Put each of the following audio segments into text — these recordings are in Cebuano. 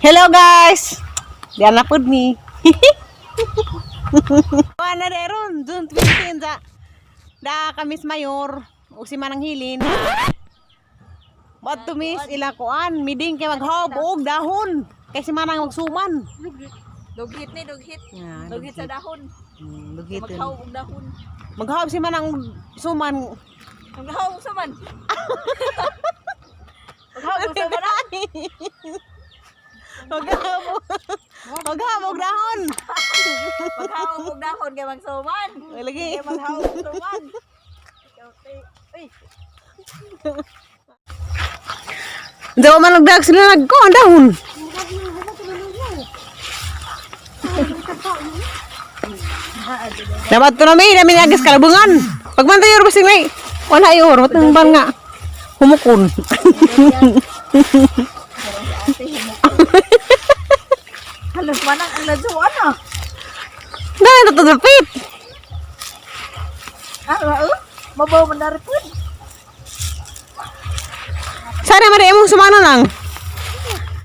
Hello guys! Diyan na pud mi. Wala na ron, June 20 da. Da kamis mayor ug si Manang Hilin. What to miss ila kuan, miding kay maghob og dahon. Kay si Manang magsuman. Dughit ni, dughit. Yeah, Dughit sa dahon. Dughit. Maghaw og dahon. Maghaob si Manang og suman. Maghaw og saman. Maghaw og saman. Maghaob. Maghaob og dahon. Maghaw og dahon kay magsuman. Lagi. Kay maghaw og suman. Uy, Daw man nagdag sila nagkuan dahon. Dapat to nami, nami niagis kalabungan. Pagmantay yor basing nay. Wala yor, matang ban nga. Humukon. Halos manang ang ladsuan ah. Na, natadapit. Ah, oo. Mabaw man dari pud. Sana man imong sumano nang.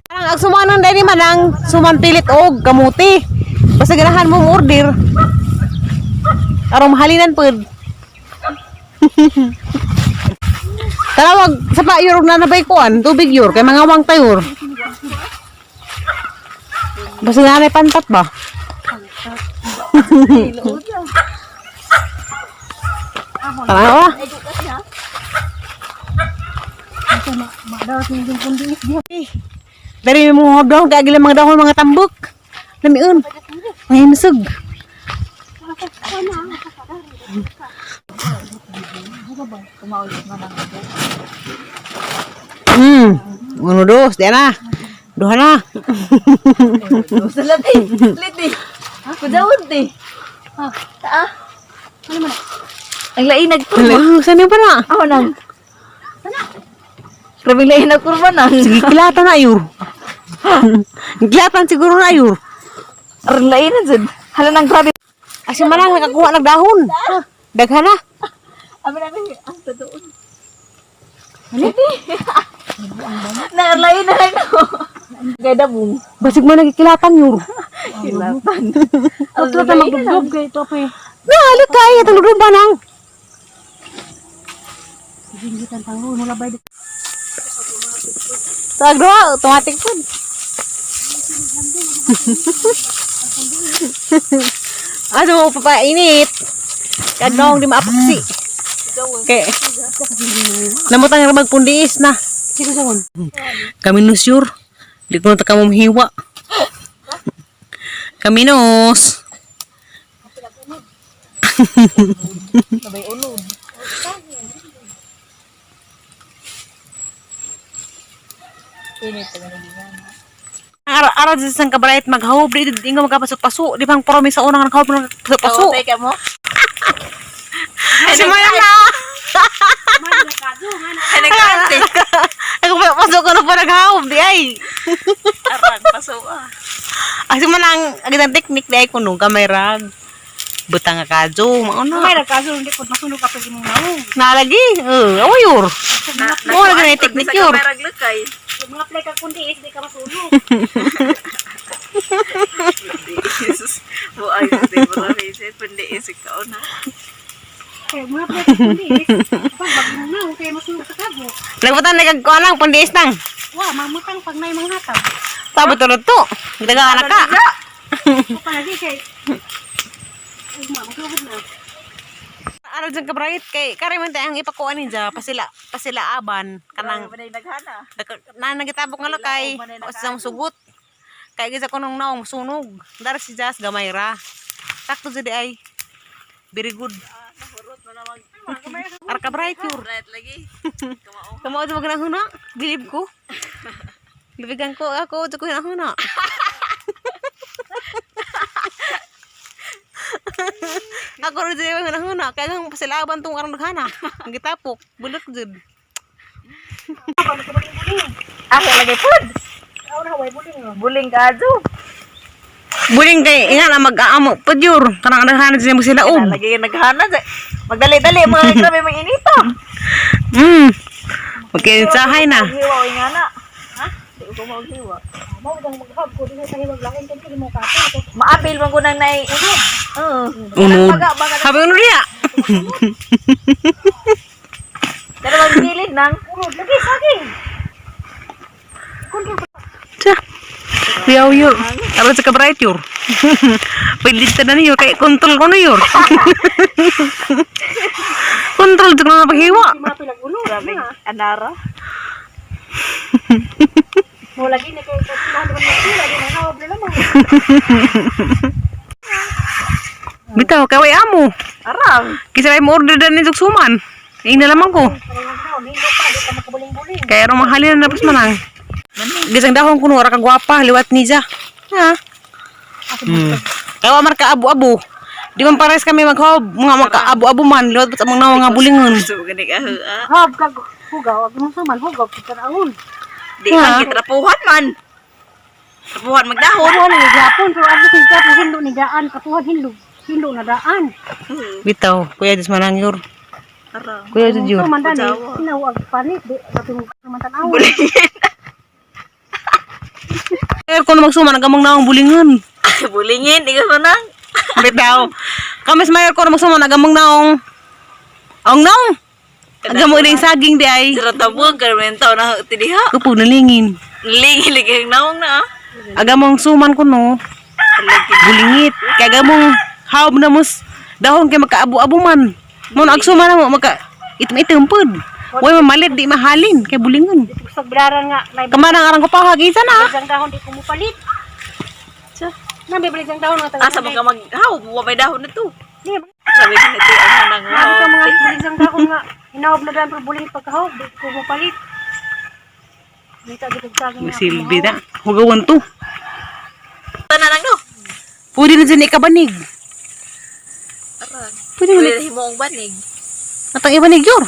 Ang ang sumanon dai ni manang suman pilit og kamuti. Basta ganahan mo mo order. Aron mahalinan pud. Tarawag sa pa yor na nabay kuan, tubig yor kay mga wang tayor. Basta nanay pantat ba? Tara. Ay, bukas na. Dari mo mga dahon, kaya gilang mga dahon, mga tambok. Lamiun. Mga himasog. Uno, dos, di na. Duha na. Sa lati. Liti. Kudawon ti. Ah, taa. Ano man? Ang lain nagkurba. Ala, saan yung pa na? Ako nang. Grabe lain nagkurba nang. Sige, kilatan na yur. Kilatan siguro na yur. Ang lain na jud. Hala nang grabe. Asi manang nakakuha ng dahon. Daghan na. Amin namin ang totoo. Liti. Na lain na lang ako. Gaya dabong. Basig mo nagkikilatan yur. Kilatan. Tatlo ta magdugdug kay ito pa eh. Nahalik kay itong ba nang? Tag duha, automatic food. Asa mo papainit? Kadlong di maapaksi. Kay namutang ra magpundiis na. Kami no sure. Di ko na ta kamo mahiwa. Kaminos. Nabay unod. Init ka na Ara ara sa isang kabalayat maghawb di di nga magkapasok-paso di pang promise sa unang naghawb ng paso. Kawatay ka mo? Si Maya na. Ay, nagkante. Ako pa pasok ko na pa naghawb di ay. Arang, paso ah. Asi man ang agad ang technique di ay kuno gamay rag. Butang nga kadyo, mauna. May nagkaso hindi po masunog ka pag imong naong. Nalagi, awayor. Mo lagi na yung technique yun. Sa kamerag lukay. Yung mga play ka kundi is di ka masunog. Jesus. Buay, hindi mo na reset. Pundi isip ka na. Kaya mga play ka kundi is pag bag imong naong kaya masunog sa kabo. Nagbutan nagkuan lang pundiis nang. Wa mamutang pag nay mga hatag. Sabot to to. Gitaga anak ka. O palagi kay Ugma, maglugod na. Aral dyan ka bright kay kare man tayo ang ipakuan ninja pasila pasila aban kanang Kanang. Manay naghana. Na nagitabok nga lakay o sa sugot kay gisa ko nung naong sunog dar si Jas gamay ra sakto jud di ay very good. Nahurot mo na mag... Arka bright yur. Bright lagi. Kamao. Kamao jud magnahuna, bilib ko. Libigan ko ako jud ko hinahuna. Ako rin jud yung hinahuna kaya nang pasilaban tong aron naghana ang gitapok bulok jud. Ah, lagi pud. Aw na way buling oh. Buling ka adyo. Buling kay inga na mag-aamo pud yur kanang naghana jud mo sila og. Lagi naghana. Magdali-dali mga grabe mga inita. Okay, sahay na. Hiwa oy nga na. Ha? Di Ko maghiwa. Mao dang maghab ko di sa hiwag lain kay di mo kato. Maabil man ko nang nai. Oo. Unod. Baga baga. Habi unod niya. Pero maggilid nang. Unod lagi saging. Kontrol. Tsa. Kuyaw yur. Aron sa kabright yur. Pwede ta na yur. Kay kontrol ko na yur. Kontrol sa na paghiwa. Di mapilag unod. Grabe Na. anara. Mo lagi ni kay kay man magpila di na hawab na lamang. Bitaw, kay way amo. Aram. Kisa ay mo order na ni suman. Ing na lamang ko. Parang ang hilo pa di ka makabuling-buling. Kaya rong mahalin na napos manang. Gisang dahon kuno ora ka gwapa liwat niya. Ha? Kaya wa marka abu-abu. Di man pares kami maghob, mga maka abu-abu man liwat sa mga nga bulingon. So gani ka ah. Hab kag hugaw ag mo suman hugaw kita raon. Di man kitrapuhan man. Trapuhan magdahon. Wala ni Japon pero ano kay Japon hinlo ni daan katuhan hinlo. Hinlo na daan. Bitaw, kuya dis manang yur. Aram. Kuya jud yur. Suman dani sinaw ag panit di kapin man tan-awon. Kaya kuno magsuman ang gamang naong bulingon. Bulingin di ka manang. Bitaw. Kami sa mayor kuno magsuman ang gamang naong. Ang naong. Ang gamang ilang saging di ay. Sira tabog ka man taw na tidiha. Kupo nalingin. Lingi lagi ang naong na. Ah. Agamong suman kuno. Bulingit. Kaya gamong haob na mus dahon kay magkaabo-abo man. Mo na agsuma na mo magka itim-itim pud. Way mamalit di mahalin kay bulingon. Sa bilaran nga nay Kamanang arang ko pa isa na. balisang dahon di ko mupalit. Na may balisang dahon nga taga. Asa man ka mag haw, wa may dahon na to. Di Sabi ko nito ang manang. Grabe ka mga balisang dahon nga hinaob na daan pero buling pagkahog di ko mupalit. Dito di kog saging nga. Silbi na. Hugawan to. Tanan lang no. Pwede na dyan ikabanig. Aram. Pwede mo na. Pwede himo ang banig. Atang ibanig yor.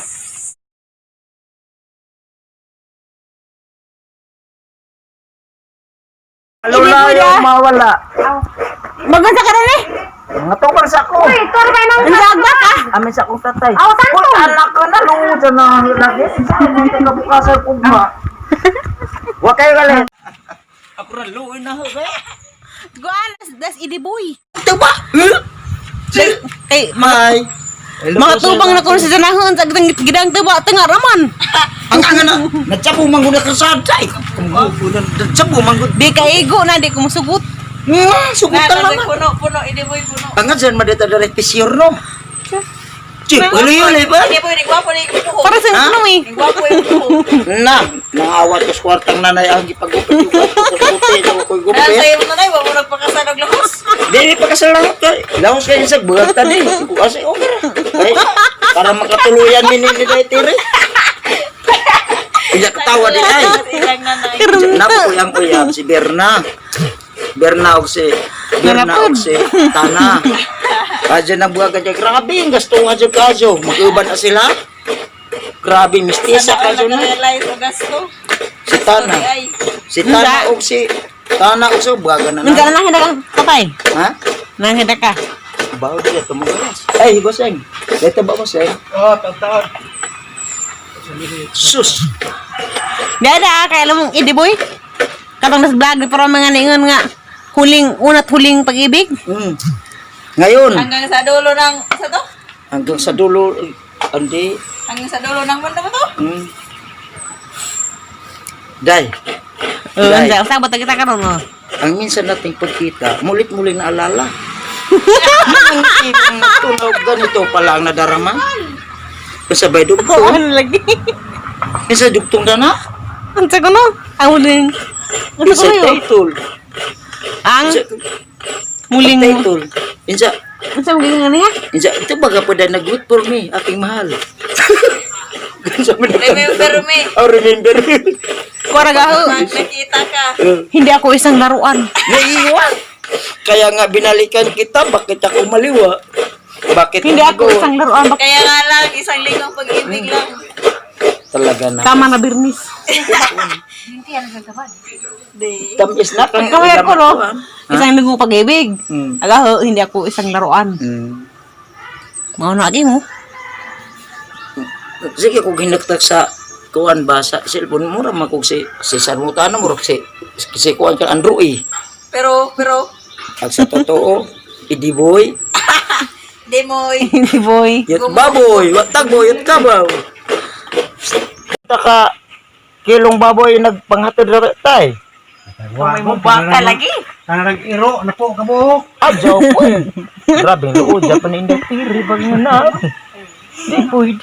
Lola yung mawala. Maganda ka na eh. Mga tukol sa ko. Ang sagba ka. Amin sa akong tatay. Aw, santo. Anak ko na lungod sa na lagi. Sa mga kagabukasan kugma. Wa kayo galit. Ako ra luoy na ho ba? Guan, das idiboy. Ito ba? Kay mga Hi. mga tubang na kuno sa janahon sa gidang gidang tuba tanga raman. Ang ang na. Nagtsabo man gud ka sa tay. Nagtsabo man gud. Di kaigo na di ko musugot. Sugutan Na, naman. puno puno ini boy puno. Ang nga dyan madita dali pisyor no. Chip, uli ba? Ini boy ni gwapo ni puho. Para sa Ha? ano eh. Ni gwapo yung puho. Na, nangawat ko sa kwartang nanay ang gipagupit yung kwarto ko gupit ako ko'y Na gupit. sayo mo nanay, wa mo nagpakasal og lahos. Dili pa kasalamat kay. Laos kayo sa buhat tani. Kasi okay ra. Ay, para makatuluyan ni ni dai tire. Unya katawa di ay. Ilang nanay. Napo ko yang uyab si Berna. Berna og si Berna og si Tana. Kadyo na buhat kadyo. Grabe ang gasto nga dyan kadyo. Mag-uban na sila. Grabe mistisa kadyo na. Nag-realize og gasto. Si Tana. Ay. Si Tana og si Tana og si buhagan na Nang na. nang ka patay. Ha? Nang ka. Bawo diya tumugas. Ay, goseng. Dito ba mo, seng? Oo, tataon. Sus! Dada, kay alam mong idiboy. Katong nas vlog pero mga ningon nga huling unat huling pag-ibig. Ngayon, Hanggang sa dulo ng sa to? hanggang sa dulo, eh, hindi. Hanggang sa dulo ng mundo ba to? Day, Oh, Day. unsa sabot kita karon oh. Ang minsan nating pagkita, mulit-muli naalala. Ang tipong tunog ganito pala ang nadarama. Kasabay dugtong. Ano lagi? Minsan dugtong na na. Unsa ko no? Ang huling unsa ko Minsan yun? title. Ang Minsan muling title. Minsan, unsa mo giingon niya? Insa, ito baga po dahil nag-wait for me, aking mahal. Remember me. Oh, remember me. Kuwara gaho. Pag nakita ka. Hindi ako isang laruan. Naiiwan. Kaya nga binalikan kita, bakit ako maliwa? Bakit Hindi ako nagawa? isang laruan. Bak Kaya nga lang, isang linggong pag-ibig lang. Talaga na. tama na birnis. Di. Tamis na kang Kaway ko no. ah. Isang linggo pag-ibig. Agaho, hindi ako isang laruan. Mao na agi mo. Sige, kung hinagtak sa kuan ba sa cellphone mura man kog si Sarmutana, mura si kuan ka Andrew eh. Pero, pero, Ag sa totoo, idiboy, demoy. Hindi boy. yut baboy, watag boy, yut kabaw. Taka kilong baboy nagpanghatod ra tay. May mubaka lagi. Kanang iro na po kabuok. Adyaw po. Grabe ang luod, Japan inday tiri bag na. Di pwede.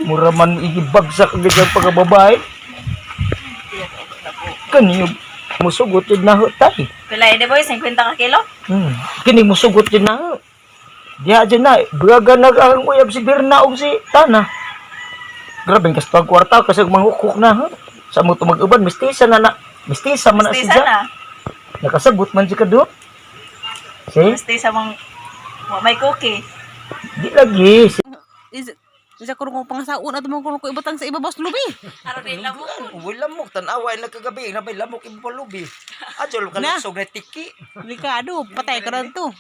Mura man igibagsak gid ang pagkababae. Kani musugot yun na ho, tay. Pila eh, boy, 50 ka kilo? Kini musugot yun na ho. Diha dyan na, braga nag ang uyab si Birna og si Tana. Grabe ang kastag kwarta kasi manghukok na ho. Sa mo tumag-uban, mistisa na na. Mistisa man na Mistisa siya. na. Nakasabot man siya kadto. See? Mistisa mong wa may cookie. Di lagi. Is isa ko kung pangasaon at mo ko ibutang sa ibabaw sa lubi. Aron din lamok. Uy, lamok. Tanawa ay nagkagabi. Nabay lamok iba lubi. Adyo, kaluksog na tiki. Delikado, patay ka rin to.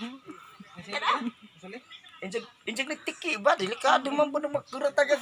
Injag, injag na tiki ba? Delikado man ba na magkurata ka?